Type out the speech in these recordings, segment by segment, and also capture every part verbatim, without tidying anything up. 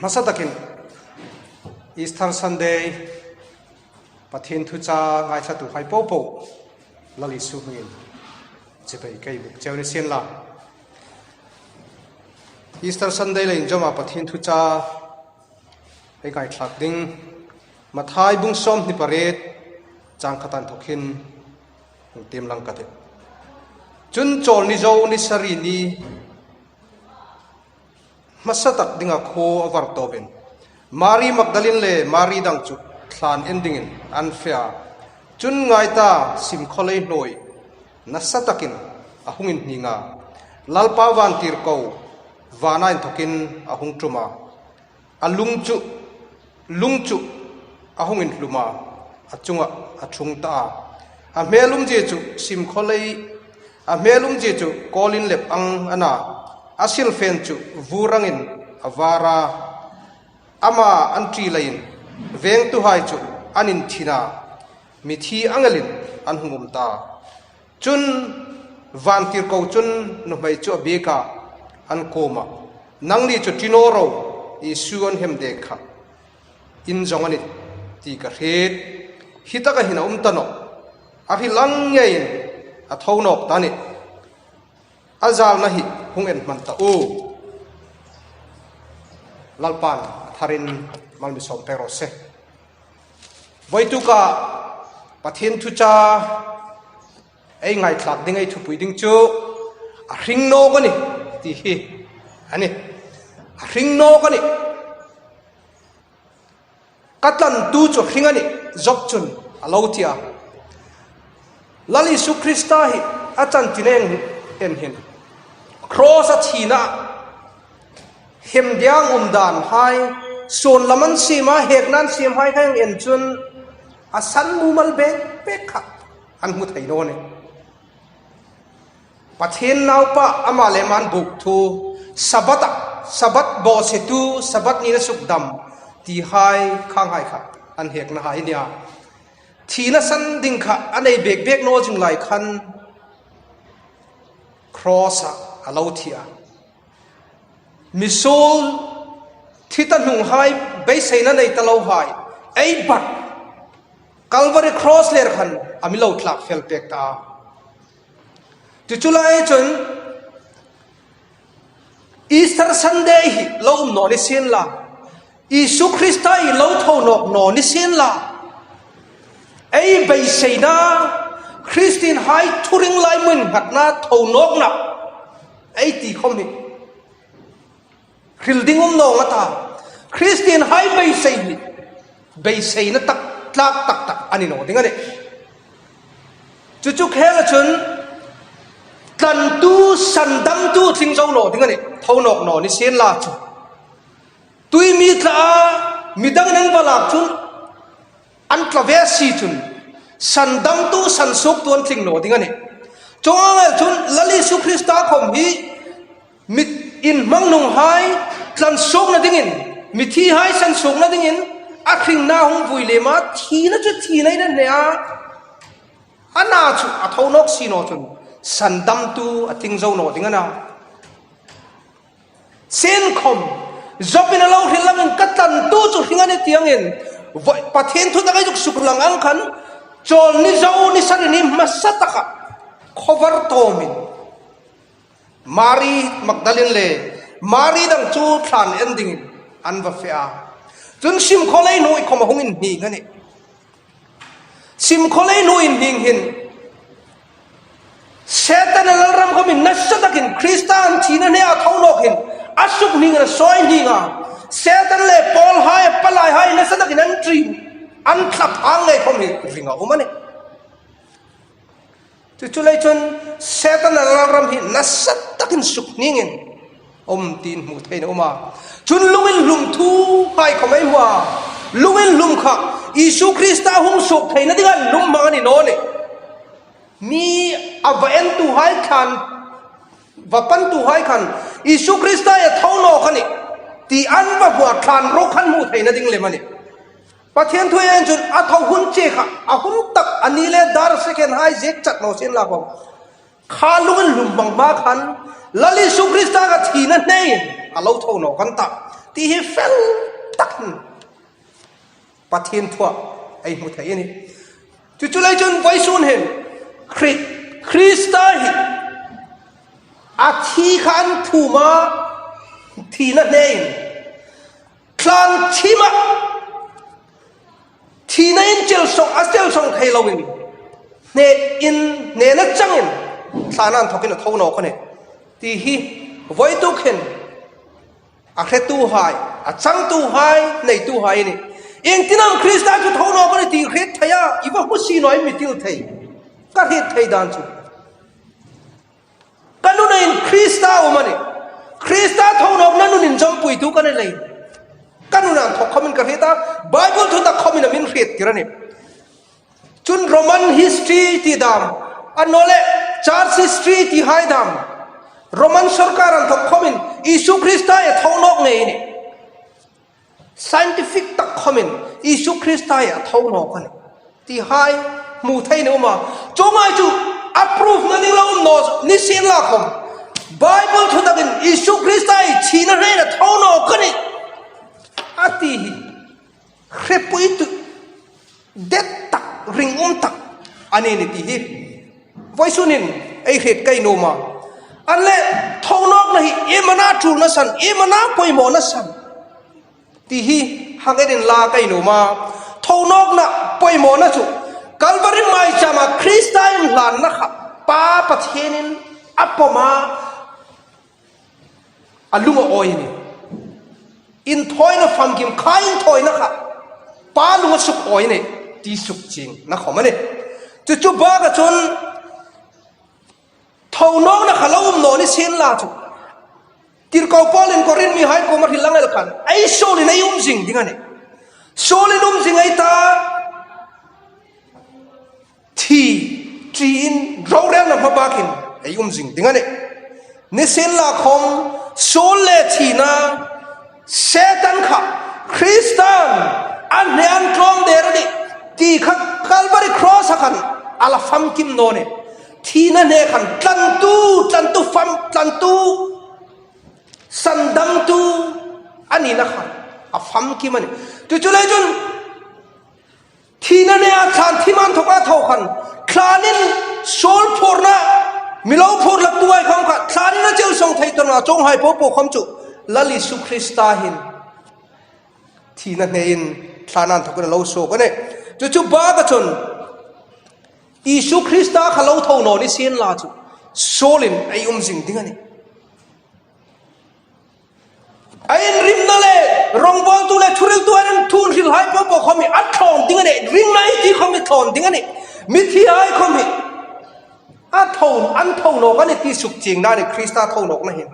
Hmasa takin Easter Sunday Pathien thuchah ngaithlatuhai popo Lal Isu hmingin chibai ka buk cheu ni sien la. Easter Sunday le inzawma Pathien thuchah ei ngaithlak ding Mathai bung sawmhni pariet chang khat inthawk hin hung tiem lang ka tih. Chun Chawlni Zo ni sari ni hmasa tak dinga khuo a var tawpin Mari Magdalin le Mari dang chu thlan en dingin an fe a. Chun ngai ta, simkhawlei hnuoi nasa takin a hung inhning a, Lalpa vantirko vana inthawkin a hung ṭum a, a lung chu, lung chu a hung inhlum a, a chungah a ṭhung ta a. A hmel umzie chu simkhawlei, a hmel umzie chu kawlinlep ang a na, a silfen chu vur angin a var a. Ama an ṭi leiin vengtuhai chu an inthin a, mithi ang elin an hung um ta. Chun vantirko chun nuhmei chu a biek a, an kuomah, "Nangni chu ṭi naw ro, Isu an hemdek kha in zawng a nih ti ka hriet. Hi taka hin a um ta nawh. A hril ang ngeiin a tho nawk ta a nih. A zalna hi hung en hman ta u." Lalpan a tharin mal mi sawm pek raw se. Vawituk a Pathien thuchah ei ngaithlak ding, ei thupui ding chu "A hring nawk a nih" ti hi a nih. "A hring nawk a nih. Ka tlantu chu hring a nih," Job chun a lo ti a. Lal Isu Krista hi a chanchin ei en hin, cross-a thina, hemdek ang um dan hai, suon lam an siem a, hekna an siem hai kha ei en chun a san mumal bek bek kha ei hmu thei naw nih. Pathien Naupa, ama le ama an buk thu, Sabbath-a, Sabbath bawsetu, Sabbath nina sukdam ti hai, khang hai kha ei hekna hai a nih a. Thina san ding kha a nei bek bek naw zing lai khan cross-a a lo thi a. Misuol thi ta hnung hai, beiseina nei ta lo hai ei bat Calvary cross ler khan a mi lo tlak fel pek ta. Chu chu lai chun Easter Sunday hi lo um naw ni sien la, Isu Krista hi lo tho nawk naw ni sien la, ei beiseina, Kristien hai thuhring lai hmun nghatna tho nawkna ei ti khom hi hril ding um naw nga ta. Kristien hai beisei hi beiseina tak tlak tak tak a ni naw ding a nih. Chu chu khela chun tlantu, sandamtu tling zo naw ding a nih, tho nawk naw ni sien la chu. Tui mi tla a, mi dangin an va lak chun an tla ve si chun sandamtu, sansuoktu an tling naw ding a nih. Chuong ang el chun Lal Isu Krista khom hi mi inhmang hnung hai tlan suokna dingin, mithi hai san suokna dingin a hringna hung vui lem a, thina chu thina a ni a. A na chu a tho nawk si naw chun sandamtu a tling zo naw ding a na. Sien khom, Job-in a lo hril angin ka tlantu chu hring a nih ti angin, voi, Pathien thutak ei zuk suklang ang khan, Chawlni Zo ni sari ni hmasa taka khawvar tawmin Mari Magdalin le Mari dang chu thlan en dingin an va fe a. Chun simkhawlei hnuoi khom a hung inhning a nih. Simkhawlei hnuoi inhning hin Setan-a lalram khomin nasa takin Krista an thina hne a tho nawk hin a suk hning a, sawi hning a. Setan le pawl hai, palai hai nasa takin an ṭi, an thlap ang ngei khom hi ring a um a nih. Chu chu lai chun Setan-a lalram hi nasa takin suk hningin um tiin hmu theiin a um a. Chun lunginhlumtu hai khom ei hmu a. Lunginhlum kha Isu Krista hung suok theina dinga lunghmang a ni naw nih. Mi a va entu hai khan, va pantu hai khan Isu Krista hi a tho nawk a nih ti an va hmu a, thlan ruok khan hmu theina ding lem a nih. Pathien thu ei en chun a tho hun che kha a hun tak a ni le dar second hai ziek chat naw sien la khom, kha lunginhlum hmang hma khan Lal Isu Krista kha thina hnein a lo tho nawk a ni ta. ti hi fel tak hin Pathien thua ei hmu thei a nih. Chu chu lei chun vawisun hin Khri-, Krista hi a thi khan thuma thina hnein tlan thima thina in chel sawng, a chel sawng thei loin hne in, hnena changin tlan an thokin a tho nawk a nih. Ti hi vawituk hin a hretuhai, a changtuhai, neituhai a nih. Iengtin am Krista chu tho nawk a nih ti hriet thei a, i va hmu si naw i mi hril thei. Ka hriet thei dan chu ka nuna in Krista um a nih. Krista tho nawkna nun inzawmpuitu ka ni leiin ka nuna inthok khawmin ka hriet a, Bible thutak khawmin a min hriettir a nih. Chun Roman history ti dam, annawleh church history ti hai dam, Roman sawrkar inthok khawmin Isu Krista a tho nawk ngei a nih. Scientific tak khawmin Isu Krista a tho nawk a nih ti hai hmu thei a um a. Chuonghai chu a proof-na ding lo um naw nisienlakhawm, Bible thutakin Isu Krista thina hnein a tho nawk a nih a ti hi hrepuitu det tak, ringum tak a ni a nih ti hi vawisun hin ei hriet ka nuom a. Annawleh tho nawkna hi iem a na ṭulna san, iem a na poimawna san ti hi hang en inla ka nuom a. Tho nawkna poimawna chu Calvary maichama Krista inhlanna kha Pa Pathienin a pawm a, a lung a awi a nih. Inthawina famkim kha, inthawina kha Pa lung a suk awi a nih ti sukchiengna khawm a nih. Chu chu baka chun tho nawkna kha lo um naw nisienla chu, tirko Paulin Korin mihai kuoma hril lang el khan, ei suolin ei um zing ding a nih. Suolin um zing ei ta, thi, ṭiin, rorelna hmabakin ei um zing ding a nih. Nisienlakhawm suol le thina, Setan kha Kristan a hne an tlawm der a nih ti kha Calvary Cross-a khan a la famkim naw a nih. Thina hne khan tlantu, tlantu fam, tlantu sandamtu a nina khan a famkim a nih. Chu chu lei chun thina hne a tlan thima inthoka tho khan tlanin suol phurna, mi lo phur hlaktuhai khawm kha tlanin a chel sawng thei tawna chuonghai popo khawm chu Lal Isu Krista hin thina hnein tlan inthokin a lo suok a nih. Chu chu baka chun Isu Krista kha lo tho naw nisienla chu suolin ei um zing ding a nih. A inrimna le rongbawltu le thuhriltu an thu inhrilhai popo khawm hi a thlawn ding a nih. Ringna ei ti khawm hi thlawn ding a nih. Mithihai khawm hi a tho, an tho nawk a nih ti sukchiengna a nih Krista tho nawkna hin.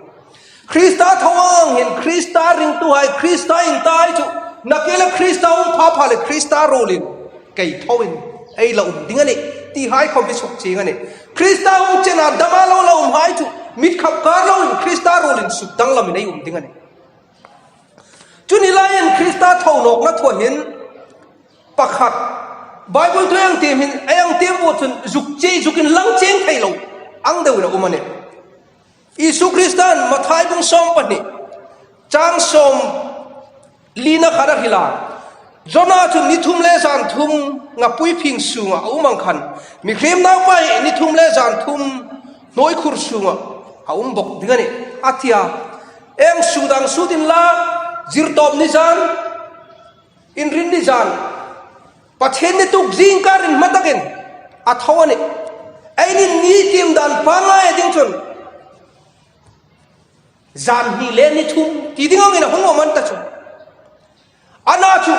Krista tho ang hin Krista ringtuhai, Krista intahai chu, nakie le Krista hung pha pha le Krista ruolin kei thoin ei la um ding a nih tihai khawm hi sukchieng a nih. Krista hung chena dama lo la umhai chu, mit khap kar loin Krista ruolin suk danglamin ei um ding a nih. Chu ni laiin Krista tho nawkna thua hin pakhat, Bible thu ei tiem hin, ei tiem bu chun zuk chie, zuk inlang chieng thei lo ang deuin a um a nih. Isu Kristan Mathai bung sawm pahni, chang sawmlina khan a hril a, Jona chu ni thum le zan thum ngapui phing sunga a um ang khan, Mihriem Naupa hi ni thum le zan thum hnuoi khur sunga a um bawk ding a nih, a ti a. Ei sut ang sut inla, Zirtawpni zan, Inrinni zan, Pathien ni tuk zingkar inhma takin a tho a nih. Eini ni tiem dan pangngai ding chun zan hni le ni thum ti ding angin a hung awm an ta chu. Ana chu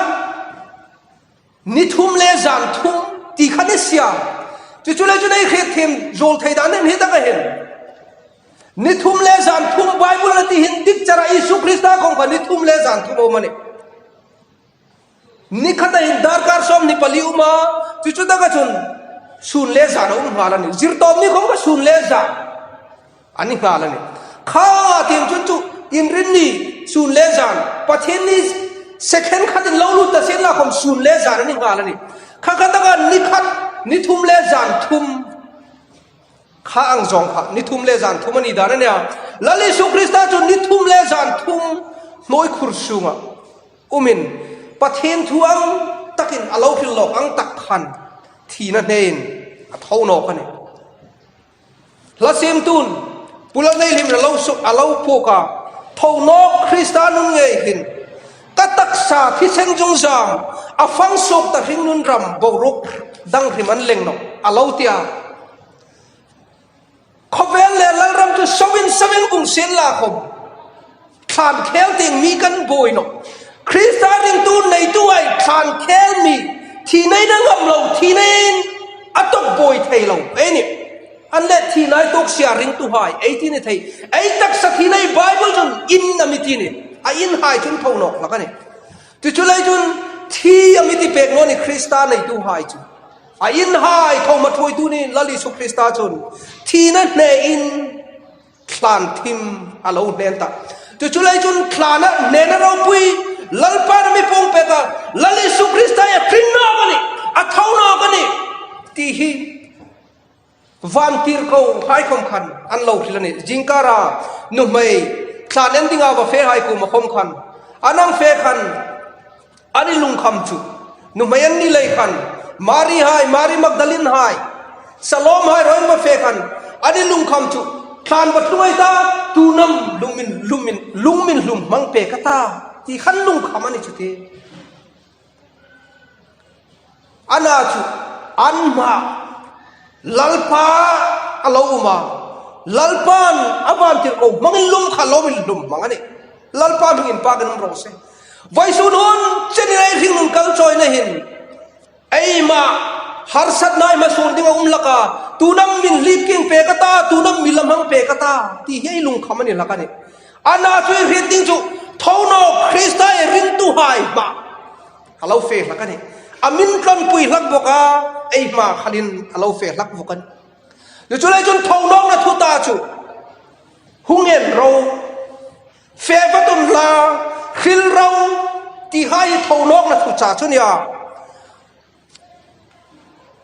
ni thum le zan thum ti kha ni si a. Chu chu lei chun ei hriet thiem zuol thei dan hi taka hin, ni thum le zan thum Bible-a ti hin dik chara Isu Krista khawm kha ni thum le zan thum a um a nih. Ni khata hin darkar sawmhni pali um a, chu chu taka chun sun le zan a um nghal a nih. Zirtawpni khawm kha sun le zan a ni nghal a nih. Kha tieng chun chu Inrinni sun le zan, Pathien ni second khatin lo lut ta sienla khawm sun le zan a ni nghal a nih. Kha kha taka ni khat, ni thum le zan thum, kha ang zawng kha ni thum le zan thum a ni dan a nih a. Lal Isu Krista chu ni thum le zan thum hnuoi khur sunga umin, Pathien thu ang takin a lo hril nawk ang tak khan thina hnein a tho nawk a nih. Hla siemtun, Pu Lalneihlim a lo suk, a lo phuok a, tho nawk Krista nun ngei hin, ka taksa thisen zungzam, a fang suok ta hringnun ram boruok dang hrim an leng nawh, a lo ti a. Khawvel le lalram chu sawin sawin bung sien la khom, thlan khel tieng mi kan buoi nawh. Krista ringtu neitu hai thlan khel mi, thi nei na ngam lo, thi nei a tawk buoi thei lo ei nih. An le thi nei tawk sia ringtu hai ei ti ni thei. Ei taksa thi nei Bible chun in a mi ti nih. A in hai chun tho nawk hlak a nih. Chu chu lei chun thi a mi ti pek naw ni Krista neitu hai chu. A in hai tho ma thuoitu ni Lal Isu Krista chun thina hnein thlan thim a lo hnen ta. Chu chu lei chun thlan a hnen a ropui, Lalpan a mi puong pek a, Lal Isu Krista a tling nawk a nih, a tho nawk a nih ti hi vantirko hai khom khan an lo hril a nih. Zingkara nuhmei thlan en dinga va fe hai kuoma khom khan, an hang fe khan, an lungkham chu, nuhmei an ni lei khan, Mari hai, Mari Magdalene hai, Salom hai ruok an va fe khan, an lungkham chu, thlan va tlung ei ta, tu'n am lung min, lung min, lung min hlum hmang pek a ta, ti khan lungkham a ni chu ti. Ana chu, an hma, Lalpa a lo um a, Lalpan a vantirko hmangin lum kha lo min hlum hmang a nih. Lalpa hmingin inpakin um raw se. Vawisun hun chenin ei hringnun kal chawina hin, eima harsatna eima suol ding a um hlak a, tu'n am min hlip kieng pek a ta, tu'n am mi lam hang pek a ta, ti hi ei lungkham a ni hlak a nih. Ana chu ei hriet ding chu, tho nawk Krista ei ringtu hai hma a lo fe hlak a nih. A min tlonpui hlak bawk a, ei hma khalin a lo fe hlak bawk a nih. Chu chu lei chun tho nawkna thu ta chu, hung en ro, fe vat unla, hril ro, ti hai tho nawkna thu cha chu nia.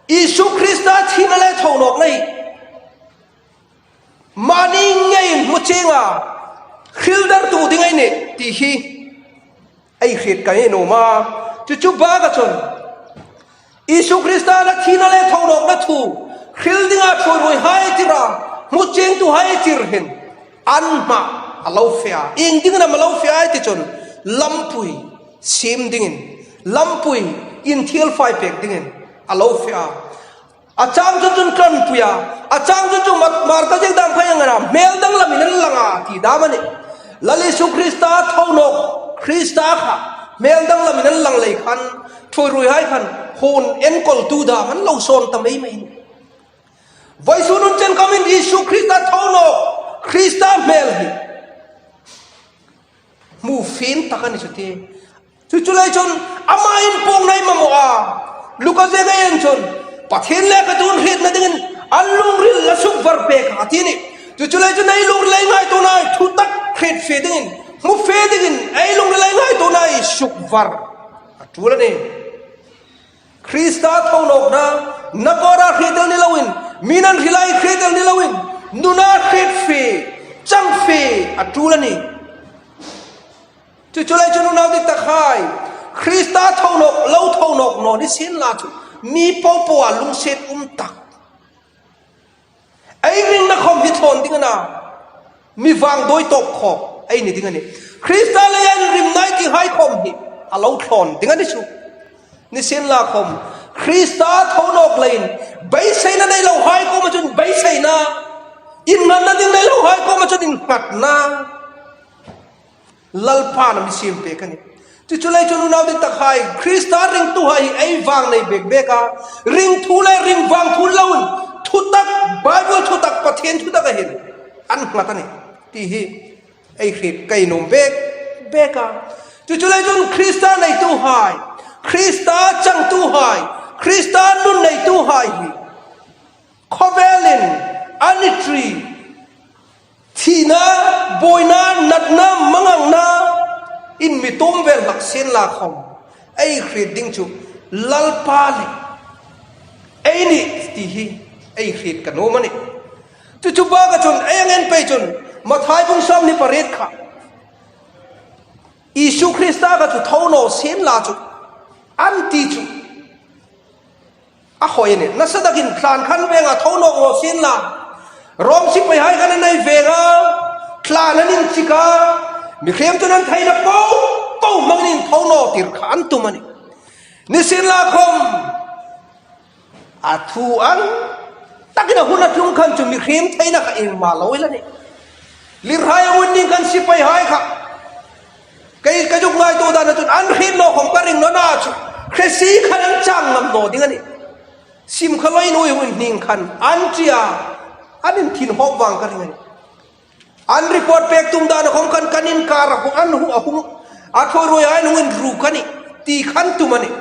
Isu Krista thina le tho nawkna hi mani ngeiin hmu chienga, hril dartu ding ei nih ti hi ei hriet ka nuom a. Chu chu baka chun, Isu Krista a thina le tho nawkna thu hril dinga thuoiruoihai tir a, hmu chiengtuhai tir hin, an hma a lo fe a. Iengdingin am a lo fe a ei ti chun, lampui siem dingin, lampui inthiel fai pek dingin a lo fe a. A chang chu chun tlonpui a, a chang chu chu mat, Marka ziek dam phai ang a, hmel danglamin an lang a, ti dam a nih. Lal Isu Krista tho nawk, Krista kha hmel danglamin an lang lei khan, thuoiruoihai khan, hun enkawltu dam an lo sawn ta mei mei. Vawisun hun chen khamin Isu Krista tho nawk, Krista hmel hi hmu fie tak a ni chu ti. Chu chu lei chun ama inpuongna ei mamaw a. Luka ziek ei en chun, Pathien lekhathu'n hrietna dingin an lungril a sukvar pek a ti nih. Chu chu lei chun ei lungril ei ngaituona, thu tak hriet fie dingin, hmu fie dingin, ei lungril ei ngaituona ei sukvar a ṭul a nih. Krista tho nawkna, nakawra hriet el ni loin, mi'n an hril a hriet el ni loin, nuna hriet fie, chang fie a ṭul a nih. Chu chu lei chun unau dittakhai, Krista tho nawk, lo tho nawk naw ni sien la chu, mi popoa lungsiet um tak ei ringna khom hi thlawn ding a na, mi vangdawi tawp khawp ei ni ding a nih. Krista leia inrimna ei tihai khom hi a lo thlawn ding a ni chu. Ni sien la khom, Krista tho nawk leiin, beiseina nei lohai kuoma chun beiseina, innghatna ding nei lohai kuoma chun innghatna Lalpan a mi siem pek a nih. Chu chu lei chun unau dittakhai, Krista ringtuhai hi ei vang nei bek bek a, ring thu le ring vang thu loin, thutak, Bible thutak, Pathien thutak a hin an nghat a nih ti hi ei hriet ka nuom bek bek a. Chu chu lei chun Krista neituhai, Krista changtuhai, Krista nun neituhai hi khawvelin a ni tri, thina, buoina, natna, manganna in mi tum vel hlak sien la khom, ei hriet ding chu Lalpa le ei nih ti hi ei hriet ka nuom a nih. Chu chu baka chun ei hang en pei chun, Mathai bung sawmhni pariet kha, Isu Krista kha chu tho naw sien la chu, an ti chu a hoi a nih. Nasa takin tlan khan veng a tho naw naw sien la. Rom sipaihai khan an nei veng a, tlan an inchik a, mihriem chun an theina po po hmangin tho naw tir kha an tum a nih. Nisienlakhawm a thu ang takin a hun a tlung khan chu mihriem theina kha engmah lo el a nih. Lirhai a hun ning khan sipaihai kha, kei ka zuk ngaituo dan a chun an hriet naw khom ka ring naw a, chu hre si khan an chang ngam naw ding a nih. Sim kha lo inui hun ning khan an ṭi a, an inthin hawp vang ka ring a nih. An report pek tum dan a khom khan kan inkar a hung, an hu a hung, a thaw ruoi a hung inruk a nih ti khan tum a nih.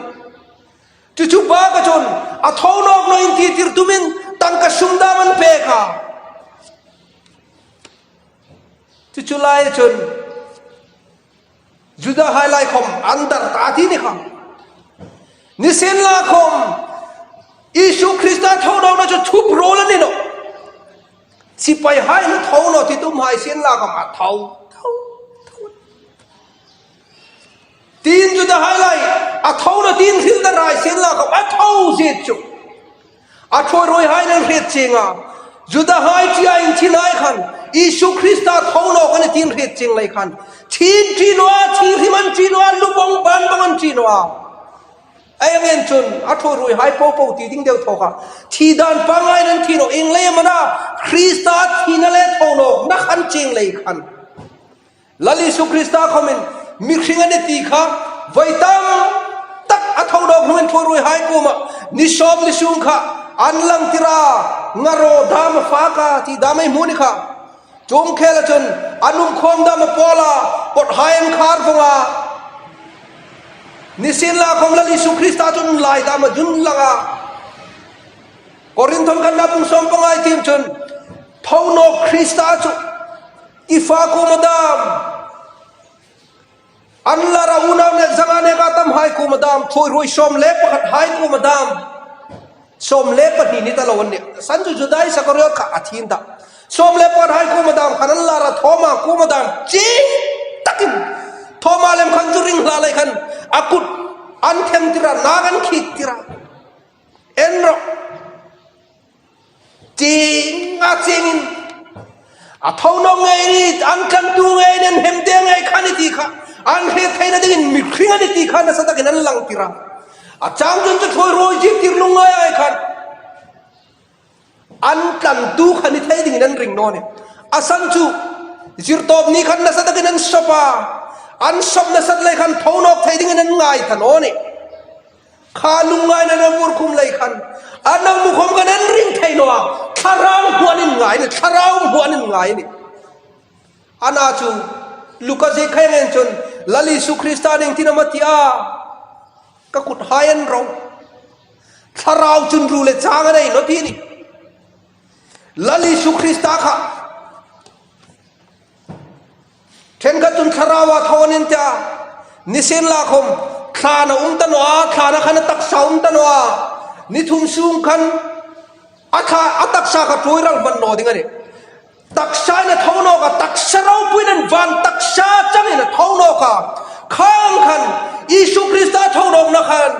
Chu chu pa ka chun a tho nawk naw inti tir tumin tangka sum dam an pek a. Chu chu lai chun Judahai lai khom an dar ta ti ni kha. Nisienlakhawm Isu Krista tho nawkna chu thup ruol a ni nawh. Sipaihai hin tho naw ti tum hai sienlakhawm a tho, tho, tho. Tin Judahai lai a tho naw tin hril ta rai sienlakhawm a tho zet chu. A thaw ruoihai an hriet chieng a. Judahai ṭia inthinhai khan Isu Krista tho nawk a nih tin hriet chieng lai khan, thin ṭi naw a, thi hrim an ṭi naw a, lu bawng ban bawng an ṭi naw a. Ei ngen chun a thaw ruoihai po po ti ding deu thaw kha, thi dan pangngai an thi naw, ieng leiin am a na, Krista thina le tho nawkna khan chieng lai khan. Lal Isu Krista khomin mi hring a nih ti kha, voi tam tak a tho nawk hnungin thaw ruoihai kuoma ni sawm ni sung kha an lang tir a, ngaro dam a fak a ti dam ei hmu ni kha. Chuong khela chun an um khawm dam a pawl a, kawthai an khar vawng a. Nisienlakhawm Lal Isu Krista chun lai dam a zun lang a. Korinth khatna bung sawm panga ei tiem chun, tho nawk Krista chu i fa kuoma dam, an lar a unau nek zanga neka tamhai kuoma dam, thaw ruoi sawm le pakhathai kuoma dam, sawm le pahni ni ta lo an nih. San chu Juda Iskariot kha a thiem ta. Sawm le pakhathai kuoma dam khan an lar a, Thoma kuoma dam chieng takin, Thoma lem khan chu ring hla lai khan a kut an theng tir a, nak an khik tir a. En rawh. Chieng a chiengin a tho nawk ngei a nih, an tlantu ngei a nih, an hemde ngei kha a nih ti kha an hriet theina dingin mi hring a nih ti kha nasa takin an lang tir a. A chang chun chu thaw ruoi zir tir lungngai ei khan an tlantu kha ni thei dingin an ring naw nih. A san chu zirtawp ni khan nasa takin an sawp a, an sawp nasat lai khan tho nawk thei dingin an ngai ta naw nih. Kha lungngaina an vur khum lai khan, an hang hmu khom khan an ring thei naw a, thlarau hmu an inngai a nih, thlarau hmu an inngai a nih. Ana chu Luka ziekhaia ngen chun, Lal Isu Krista ning tin am a ti a, ka kuthai en ro. Thlarau chun ru le chang a nei naw ti a nih. Lal Isu Krista kha ṭhenkhat chun thlarau a tho an inti a, nisienlakhawm thlana um ta naw a, thlana khan a taksa um ta naw a, ni thum sung khan a thla, a taksa kha ṭhuoi ral hman naw ding a nih. Taksain a tho nawk a, taksa ropuiin an van taksa changin a tho nawk a. Khang khan Isu Krista tho nawkna khan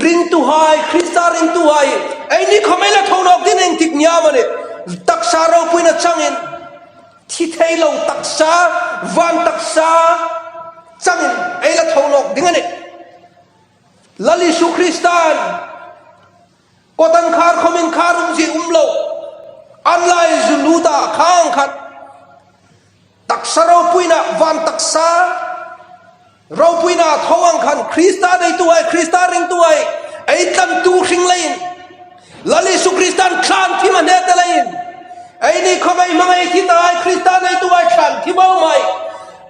ringtuhai, Krista ringtuhai, eini khom ei la tho nawk ding ieng tik ni am a nih. Taksa ropuiin a changin, thi thei lo taksa, van taksa changin ei la tho nawk ding a nih. Lal Isu Kristan kawt an khar khomin khar umzie um lo, an la inzu lut a, khang khan taksa ropuina, van taksa ropuina a tho ang khan Krista deituhai, Krista ringtuhai, ei tlantu hring leiin, Lal Isu Kristan thlan thim a hne ta leiin, eini khom ei hmang ei thi tahai Krista deituhai thlan thim a um hai.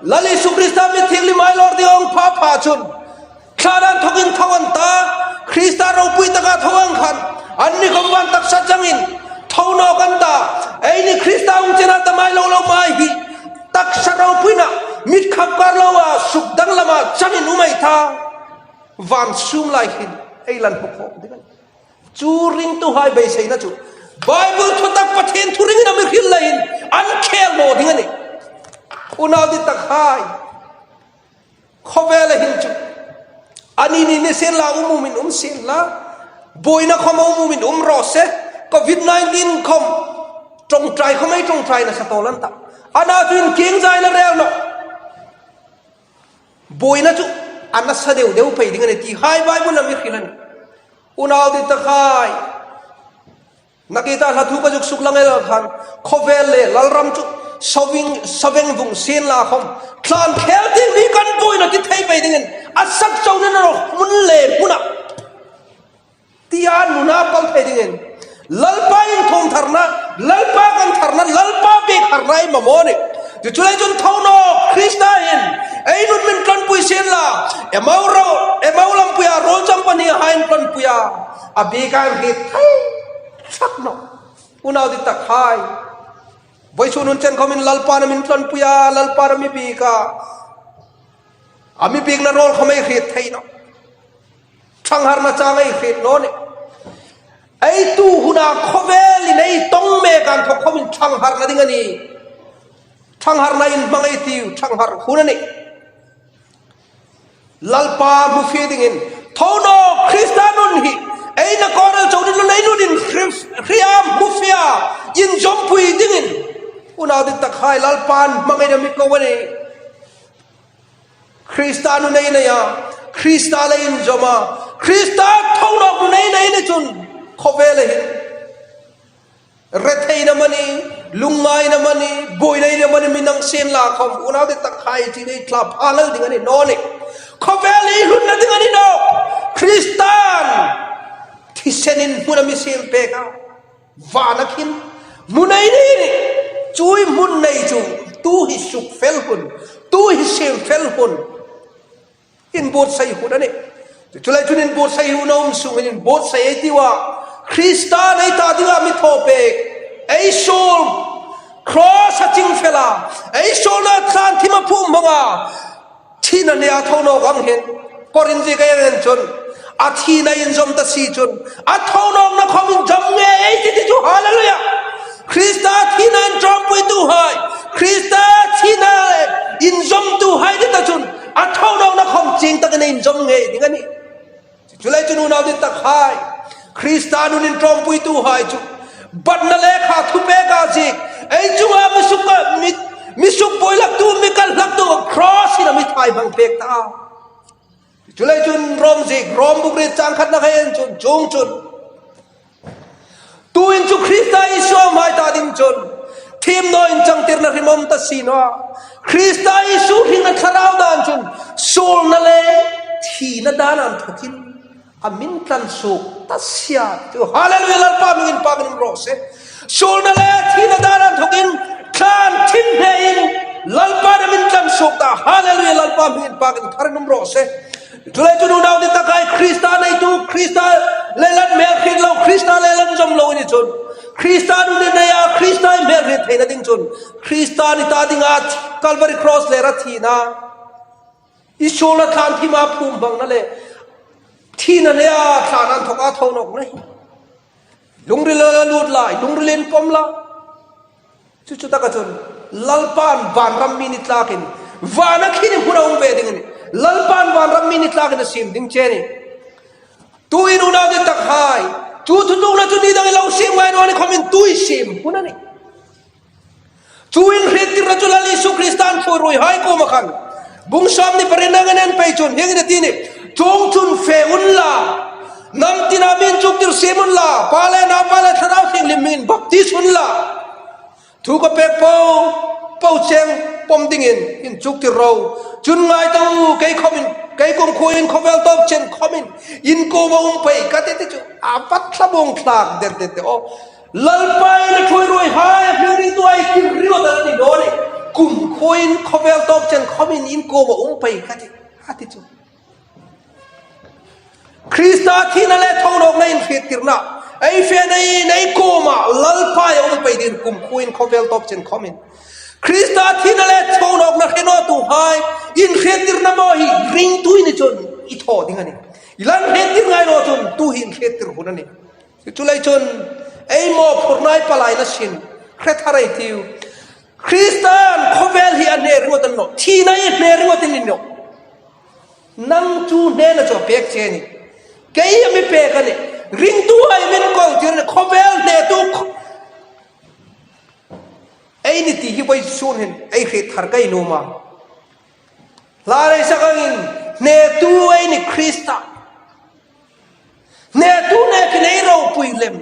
Lal Isu Krista mi thienghlim ei lawr ding a hung pha pha chun, thlan an thawkin tho an ta, Krista ropui taka tho ang khan, anni khom van taksa changin tho nawk an ta, eini Krista hung chena ta mai lo lo mai hi, taksa ropuina, mit khap kar loa, suk danglama changin um ei ta, van sum lai hin ei la inhmu khawm ding a nih. Chu ringtuhai beiseina chu Bible thutak Pathien thu ringin a mi hril leiin an khel naw ding a nih. Unau ditakhai, Khawvela hin chu, ani ni ni sien la, um umin um sien la, buoina khawm um umin um raw se, covid nineteen khawm ṭawngṭai khawm ei ṭawngṭai nasa tawl an ta. Ana chu inkiengzaina rel naw. Buoina chu a nasa deu deu pei ding a nih ti hai Bible-a mi hril a nih. Unau dittakhai, nakie ta hla thu ka zuk suklang el khan, khawvel le lalram chu sawveng, sawveng vung sien la khawm, tlan khel ding mi kan buoina ti thei pei dingin, a sak chau ni naw hmun le hmuna, tia nuna pal thei dingin, Lalpa inthuom tharna, Lalpa kan tharna, Lalpa biek harna ei mamaw a nih. Chu chu lai chun tho nawk, Krista hin ei nun mi tlawmpui sien la, Emau ro, Emau lampuia ruol chang pahni hai an tlawmpui a, a biek a hriet thei sak nawh. Unau dittakhai, vawisun hun chen khawmin Lalpa'n a mi tlawmpui a, Lalpa'n a mi biek a, a mi biekna ruol khawm ei hriet thei nawh. Ṭhangharna chang ei hriet naw nih. Ei tu huna khawvelin ei tawng mek a inthawk khawmin ṭhangharna ding a nih. Ṭhangharna inhmang ei tiu, ṭhanghar hun a nih. Lalpa hmu fie dingin, tho nawk, Krista nun hi ei nakie rel chau ni naw leiin nun inhriet, hriet a, hmu fie a, inzawmpui dingin, unau dittakhai, Lalpa'n hmangaina mi ko a nih. Krista nun ei nei a, Krista le inzawm a, Krista tho nawk nun ei nei a ni chun, khawvela hin retheina amanih, lungngaina amanih, buoina amanih mi nei sien la khawm, unau dittakhai, ti nei tla pha lal ding a ni naw nih. Khawvel hi hlutna ding a ni nawh. Krista'n thisenin hmun a mi siem pek a, vana khin hmun ei nei a nih. Chu hmun nei chu tu hi suk fel hun, tu hi siem fel hun inbuotsai hun a nih. Chu lai chun inbuotsai hun a um sungin inbuotsai ei tiu a, Krista'n ei ta dinga mi thaw pek, ei suol cross-a ching fel a, ei suolna tlan thima phum hmang a, thina hneia tho nawk ang hin, Korinth ziek ei en chun, a thina inzawm ta si chun, a tho nawkna khawm inzawm ngei ei ti ti chu, hallelujah. Krista thina inṭawmpuituhai, Krista thina inzawmtuhai ti ta chun, a tho nawkna khawm chieng takin inzawm ngei ding a nih. Chu lai chun unau dittakhai, Krista nun inṭawmpuituhai chu, batna lekha thupek a ziek, ei chunga mi suk, mi, mi sukbuoi laktu, mi kal laktu, cross-in a mi thai hmang pek ta. Chu lai chun Rom ziek, Rom bung riet chang khatna ei en chun, chuong chun, tuhin chu Krista Isu a hmai ta ding chun, thiem naw inchangtirna hrim um ta si naw a. Krista Isu hringna thlarau dan chun, suolna le thina dan a inthawkin a mi tlan suok ta si a. Chu, hallelujah, Lalpa hming inpakin um raw se. Suolna le thina dan a inthawkin tlan thim hnein Lalpa'n a mi tlan suok ta. Hallelujah, Lalpa hming inpakin tharin um raw se. Chu lai chun unau dittakhai, Krista neitu, Krista leiin hmelhriet lo, Krista leiin zawm lo i ni chun, Krista nun i nei a, Krista hmelhriet theina ding chun, Krista i ta dinga Calvary cross-a thina, i suolna tlan thima phum hmangna le thina le a tlan a inthawka tho nawkna hi lungrila lut la, lungrila inpawm la. Chu chu taka chun, Lalpa'n vanram mi ni tlakin, vana khin hmun a um ve ding a nih. Lalpa'n vanram mi ni tlakin a siem ding che a nih. Tuhin unau dittakhai, chu thutlukna chu ni dangin lo siem ngai naw ni khawmin tu i siem hun a nih. Chu inhriettirna chu Lal Isu Krista'n thuoiruoihai kuoma khan, bung sawmhni pariet-na ei en pei chun, hieng hin a ti a nih. Chuong chun fe unla, hnam tina mi inchuktir siem unla, Pa le Naupa le Thlarau Thienghlim hmingin baptis unla. Thu ka pek po po cheng pawm dingin inchuktir ro. Chun ngai ta u, kei khawmin, kei kumkhuoin khawvel tawp chen khawmin in kuoma um pei ka tih ti chu, a va thlamuong thlak der der de aw. Lalpa'n a thuoiruoihai, a hmel ringtuhai tir ringawt a ni naw ni. Kumkhuoin khawvel tawp chen khawmin in kuoma um pei ka tih, a ti chu. Krista thina le thonawkna inhriettirna ei fe nei, nei kuoma Lalpa a um pei ding, kumkhuoin khawvel tawp chen khawmin. Krista thina le thonawkna hre nawtuhai inhriettirna maw hi ringtu i ni chun i thaw ding a nih. I la inhriettir ngai naw chun tu hi inhriettir hun a nih. Chu lai chun ei mawphurna ei palai naw sin, hre thar ei tiu. Krista'n khawvel hi a hne ringawt a ni nawh, thina hi a hne ringawt a ni nawh. Nang chu hnena chu a pek che a nih. Kei a mi pek a nih. Ringtuhai min kawltir a nih. Khawvel hnetu ei ni ti hi vawisun hin ei hriet thar ka nuom a. Hla rei sak angin hnetu ei ni Krista. Hnetu nekin ei ropui lem.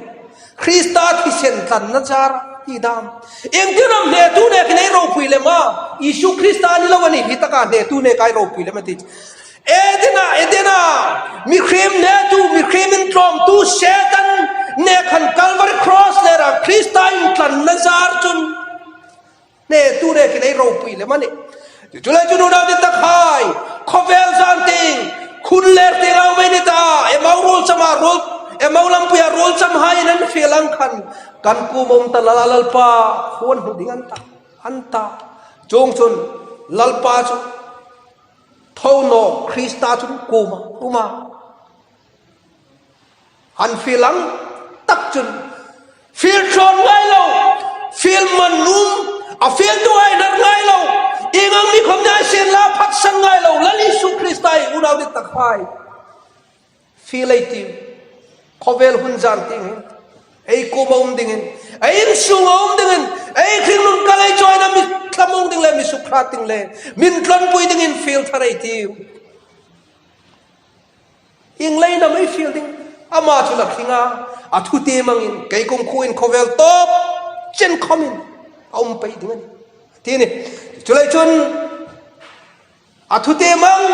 Krista thisen tlanna zar ti dam. Iengtin am hnetu nekin ei ropui lem a? Isu Krista ni lo a ni hi taka hnetu neka ei ropui lem a ti. Edena, Edena, mihriem hnetu, mihriem intlawmtu Setan nek khan Calvary Cross lera Krista intlanna zar chun hnetu nekin ei ropui lem a nih. Chuleiin chun unau ditakhai, khawvel zan tieng, khun ler tieng a um ei ni ta, Emau ruol chama ruol, Emau lampuia ruol chamhaiin an fiel ang khan, kan kuoma um ta Lal, Lalpa, khuo hmu ding an ta, an ta. Chuongchun Lalpa chu tho naw, Krista chun kuoma um a. An fiel ang tak chun, fiel thawn ngai lo, fiel man um, a fieltuhai nar ngai lo, ieng ang mi khom ni sienla phatsan ngai lo, Lal Isu Krista hi unau ditakhai. Fiel ei tiu, khawvel hun zan tieng hin ei kuoma um dingin, ei insunga um dingin, ei hringnun kal ei chawina mi thlamuong ding le, mi sukhrât ding le, min tlonpui dingin fiel thar ei tiu. Ieng leiin am ei fiel ding? Ama chu la hring a, a thutiem angin, kei kumkhuoin khawvel tawp chen khomin a um pei ding a nih, ti a nih. Chuleiin chun a thutiem ang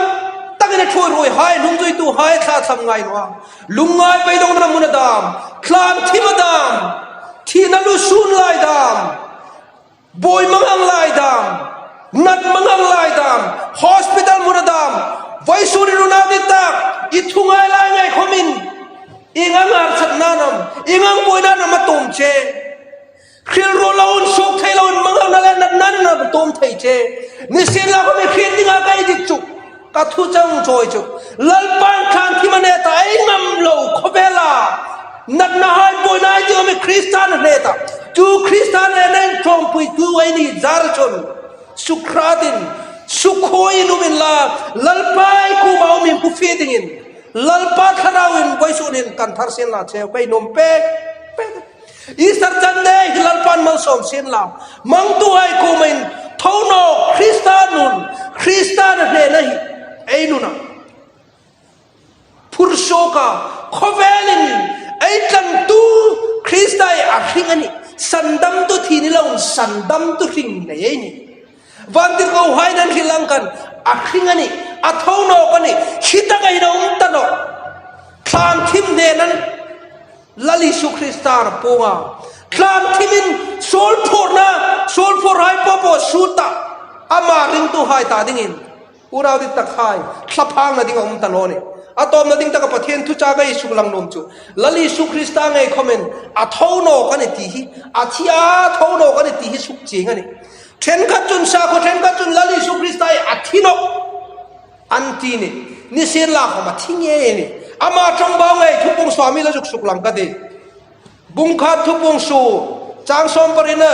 takin a thuoi ruoihai, hnungzuituhai thlathlam ngai naw a. Lungngai pei dawngna hmuna dam, thlân thima dam, thina lusun lai dam, buoi mangang lai dam, nat mangang lai dam, hospital hmuna dam, vawisun unau ditak, i thu ngai lai ngai khomin, ieng ang harsatna am, ieng ang buoina am a tuom che. Hril ruol loin, suok thei loin, mangangna le natna am a tuom thei che. Nisienlakhom i hriet dinga ka dit chu, ka thu chang chawi chu, Lalpan thlân thim a ne ta, ei ngam lo khawvela natnahai, buoinahai ding a mi Krista a ne ta. Chu Krista a nena intlawmpuitu ei ni zar chun, sukhrâtin, sukhuoin um inla, Lalpa kuoma um inphu fie dingin, Lalpa Thlarauvin vawisun hin kan thar sienla cheu ka nuom pek pek. Easter Sunday hi Lalpan malsawm sienla, mangtuhai kuomah tho naw, Krista nun, Krista a nena hi ei nun a phur suok a, khawvelin ei tlantu Krista hi a hring a nih. Sandamtu thi ni loin sandamtu hring nei ei nih. Vantirkohaiin an hril ang khan, a hring a nih, a tho nawk a nih, hi taka hin a um ta nawh. Thlân thim hnena'n Lal Isu Krista a puong a. Thlân thimin suol phurna, suol phurhai popo suol ta, ama ringtuhai ta dingin, unau ditakhai, thlaphângna ding a um ta naw nih. A tawpna ding taka Pathien thu chang ei suklang nuom chu, Lal Isu Krista ngei khomin a tho nawk a nih ti hi, a thi a, tho nawk a nih ti hi sukchieng a nih. Ṭhenkhat chun, sakhuo ṭhenkhat chun Lal Isu Krista hi a thi nawh an ti nih. Nisienlakhom a thi ngei a nih. Ama ṭawngbau ngei Thupuong Suo mi la zuk suklang ka tih. Bung khat Thupuong Suo, chang sawm parina,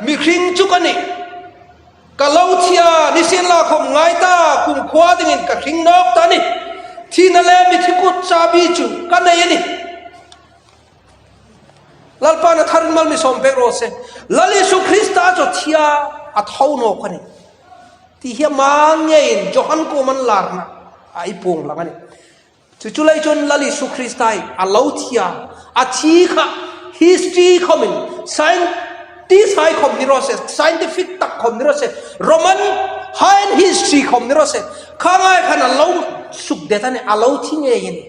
mihring chu ka nih. Ka lo thi a, nisienlakhom ngai ta, kumkhuo dingin ka hring nawk ta a nih. Thina le mithi kut chabi chu ka nei a nih. Lalpan a tharin mal mi sawm pek raw se. Lal Isu Krista chu thi a, a tho nawk a nih ti hi a mang ngeiin Johan kuoma an larna a ei puong lang a nih. Chu chu lei chun Lal Isu Krista hi a lo thi a, a thi kha history khomin, scientist hai khom ni raw se, scientific tak khom ni raw se, Roman haiin history khom ni raw se, kha ngai khan a lo sukdet a nih, a lo thi ngei a nih.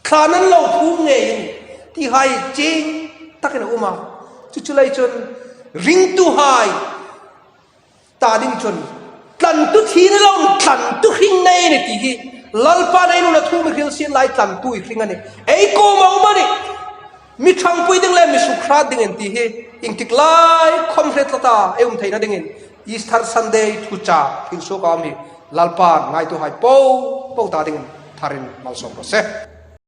Thlân an lo phûm ngei a nih, ti hai chieng takin a um a. Chu chu lei chun ringtuhai ta ding chun tlantu thi ni loin tlantu hring nei a nih ti hi Lalpan ei nuna thu mi hril sien lai tlantu ei hring a nih. Ei kuoma um a nih. Mi ṭhangpui ding le mi sukhrât dingin ti hi iengtik lai khom hre tlat a ei um theina dingin Easter Sunday thuchah hril suok a um hi Lalpan ngaituhai po po ta dingin tharin malsawm raw se.